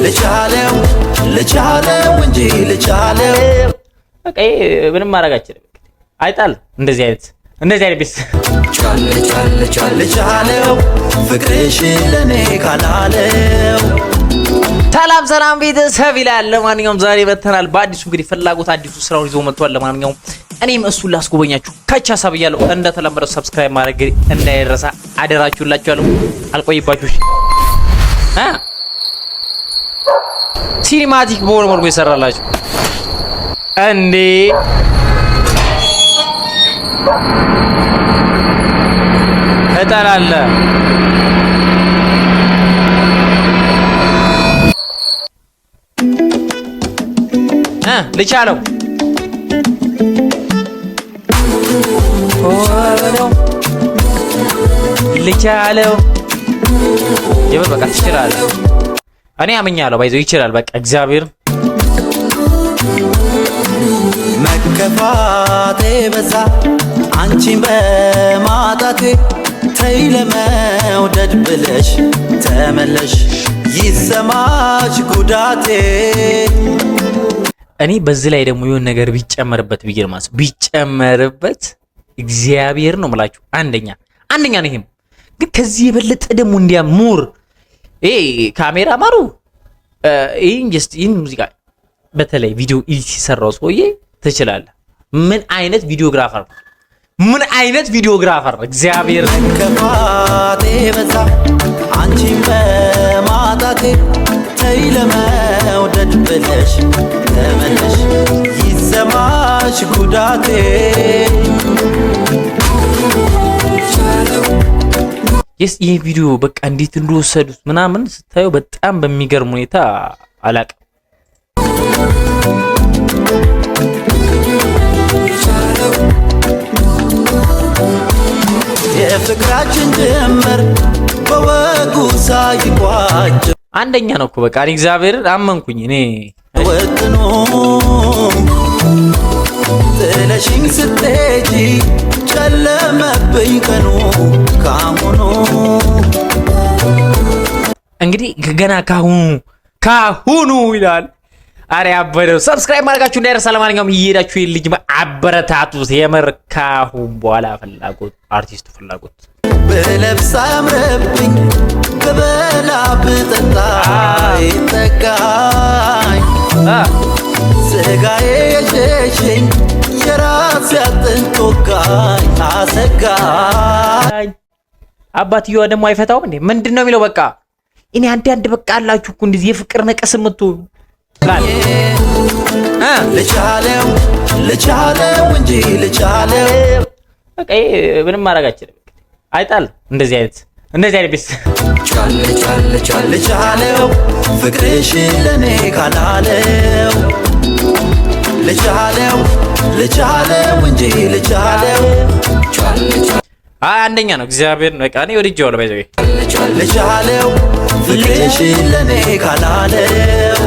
ልቻለው ልቻለው እንጂ ልቻለው። በቃ ይሄ ምንም ማድረግ አልችልም። አይጣል እንደዚህ አይነት ቤት። ልቻለው ፍቅርሽ ለኔ ካላለው። ሰላም ሰላም ቤተሰብ ይላል። ለማንኛውም ዛሬ መተናል በአዲሱ፣ እንግዲህ ፍላጎት አዲሱ ስራውን ይዞ መጥቷል። ለማንኛውም እኔም እሱን ላስጎበኛችሁ ከች ሀሳብ እያለሁ እንደተለመደው subscribe ማድረግ እንዳይረሳ አደራችሁላችኋለሁ። አልቆይባችሁ። እሺ እ cinematic በሆነ መልኩ ይሰራላችሁ እንዴ? እጠላለሁ። ልቻለው በለው ልቻለው። የምር በቃ ትችላለህ። እኔ አምኛለሁ። ባይዘው ይችላል። በቃ እግዚአብሔር። መከፋቴ በዛ አንቺን በማጣቴ፣ ተይ ለመውደድ ብለሽ ተመለሽ፣ ይሰማሽ ጉዳቴ። እኔ በዚህ ላይ ደግሞ የሆነ ነገር ቢጨመርበት ብዬ ነው የማስበው። ቢጨመርበት እግዚአብሔር ነው የምላችሁ። አንደኛ አንደኛ ነው። ይሄም ግን ከዚህ የበለጠ ደግሞ እንዲያ more ይሄ ካሜራ ማሩ ይህን just ይህን ሙዚቃ በተለይ ቪዲዮ edit የሰራው ሰውዬ ትችላለህ። ምን አይነት videographer ነው? ምን አይነት videographer ነው? እግዚአብሔር። መከፋቴ በዛ አንቺን በማጣቴ፣ ተይ ለመውደድ ብለሽ ተመለሽ፣ ይሰማሽ ጉዳቴ። Yes፣ ይህ ቪዲዮ በቃ እንዴት እንደወሰዱት ምናምን ስታየው በጣም በሚገርም ሁኔታ አላቅም። የፍቅራችን ጅምር በወጉ ሳይቋጭ አንደኛ ነው እኮ፣ በቃ እኔ እግዚአብሔርን አመንኩኝ እኔ። ወጥኖ ጥለሽኝ ስትሄጂ ጨለመብኝ ቀኑ ካሁኑ። እንግዲህ ገና ካሁኑ ካሁኑ ይላል። አረ ያበደው subscribe ማድረጋችሁ እንዳይረሳ። ለማንኛውም እየሄዳችሁ ልጅ አበረታቱት። የምር ካሁን በኋላ ፍላጎት አርቲስቱ ፍላጎት ብለብስ አያምርብኝ፣ ብበላ ብጠጣ ይጠጋኝ፣ ስጋዬ የሸሸኝ የራሴ አጥንት ወጋኝ አሰጋኝ። አባትየዋ ደግሞ አይፈታውም እንዴ? ምንድን ነው የሚለው? በቃ እኔ አንድ አንድ በቃ አላችሁ እኮ እንደዚህ የፍቅር ነቀስ የምትሆኑ ልቻለው ልቻለው እንጂ ልቻለው። በቃ ይሄ ምንም ማድረግ አልችልም። አይጣል እንደዚህ አይነት ቤት። ልቻለው ፍቅርሽ ለኔ ካላለው፣ ልቻለው ልቻለው እንጂ ልቻለው። አይ አንደኛ ነው፣ እግዚአብሔር። በቃ እኔ ወድጄዋለሁ። ባይዘው ልቻለው ፍቅርሽ ለኔ ካላለው።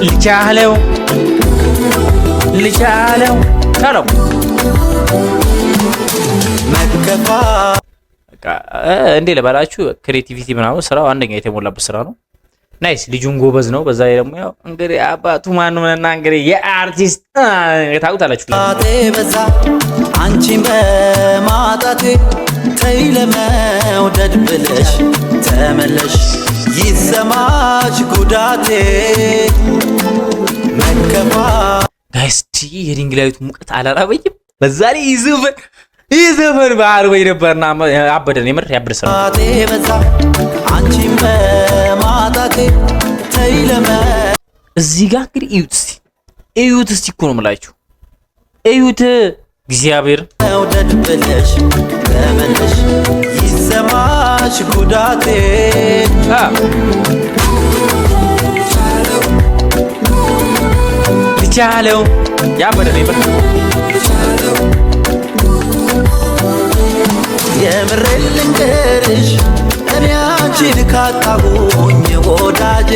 ልቻለው ልቻለው ቻለው። መከፋ በቃ እንዴ ልበላችሁ፣ creativity ምናምን ስራው አንደኛ የተሞላበት ስራ ነው። Nice፣ ልጁን ጎበዝ ነው። በዛ ላይ ደግሞ ያው እንግዲህ አባቱ ማን ነውና እንግዲህ የአርቲስት ታውቁታላችሁ። ቴ በዛ አንቺን በማጣቴ፣ ተይ ለመውደድ ብለሽ ተመለሽ፣ ይሰማሽ ጉዳቴ መከፋ Guys፣ የ ring light ኡ ሙቀት አላራበኝም። በዛ ላይ ይዘፈን ይዘፈን በአርበኝ ነበርና አበደን። የምር ያበደ ስራ። በዛ አንቺን በማጣቴ፣ ተይ ለመ እዚህ ጋር እንግዲህ እዩት እስቲ፣ እዩት እስቲ እኮ ነው የምላችሁ፣ እዩት እግዚአብሔር። መውደድ ብለሽ ተመለሽ፣ ይሰማሽ ጉዳቴ። ልቻለው ያበደ ነው የምር። የምሬን ልንገርሽ፣ እኔ አንቺን ካጣሁኝ ወዳጄ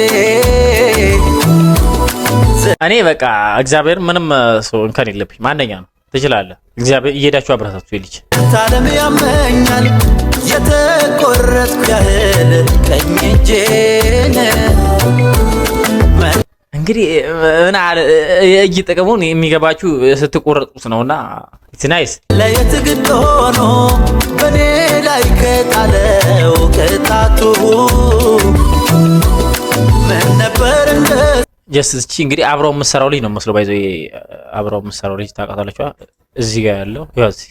እኔ በቃ እግዚአብሔር ምንም ሰው እንከን የለብኝም። አንደኛ ነው፣ ትችላለህ። እግዚአብሔር እየሄዳችሁ አበረታቱ ልጅ። ታለም ያመኛል። እንግዲህ ምን አለ የእጅ ጥቅሙን የሚገባችሁ ስትቆረጡት ነውና it's nice። ለየት ግድ ሆኖ በኔ ላይ ከጣለው ቅጣቱ ምን ነበር እንደ Just እቺ እንግዲህ አብረው የምትሰራው ልጅ ነው መስሎ by the way፣ አብረው የምትሰራው ልጅ ታውቃታላችሁ። እዚህ ጋር ያለው ያው እዚህ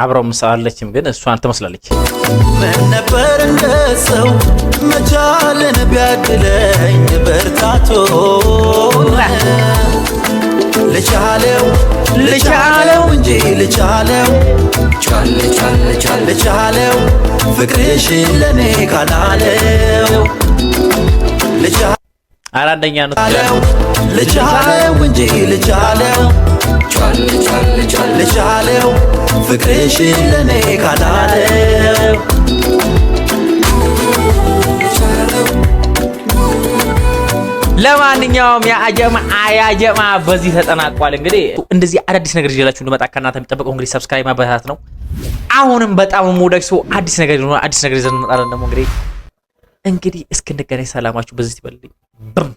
አብረው የምትሰራለችም ግን እሷን ትመስላለች። ምን ነበር እንደ ሰው መቻልን ቢያድለኝ ብርታቶ፣ ልቻለው ልቻለው እንጂ ልቻለው ልቻለው ፍቅርሽን ለኔ ካላለው። ኧረ አንደኛ ነው። ልቻለው ልቻለው እንጂ ልቻለው ልቻለው ፍቅርሽን ለኔ ካላለው። ለማንኛውም ያጀማ ያጀማ በዚህ ተጠናቋል። እንግዲህ እንደዚህ አዳዲስ ነገር ይዤላችሁ እንድመጣ ከእናንተ የሚጠበቀው እንግዲህ subscribe ማበረታት ነው። አሁንም በጣም የምወዳችሁ ሰው አዲስ ነገር ይኖራል፣ አዲስ ነገር ይዘን እንመጣለን። ደግሞ እንግዲህ እስክንገናኝ ሰላማችሁ በዚህ ይበልልኝ። ብም።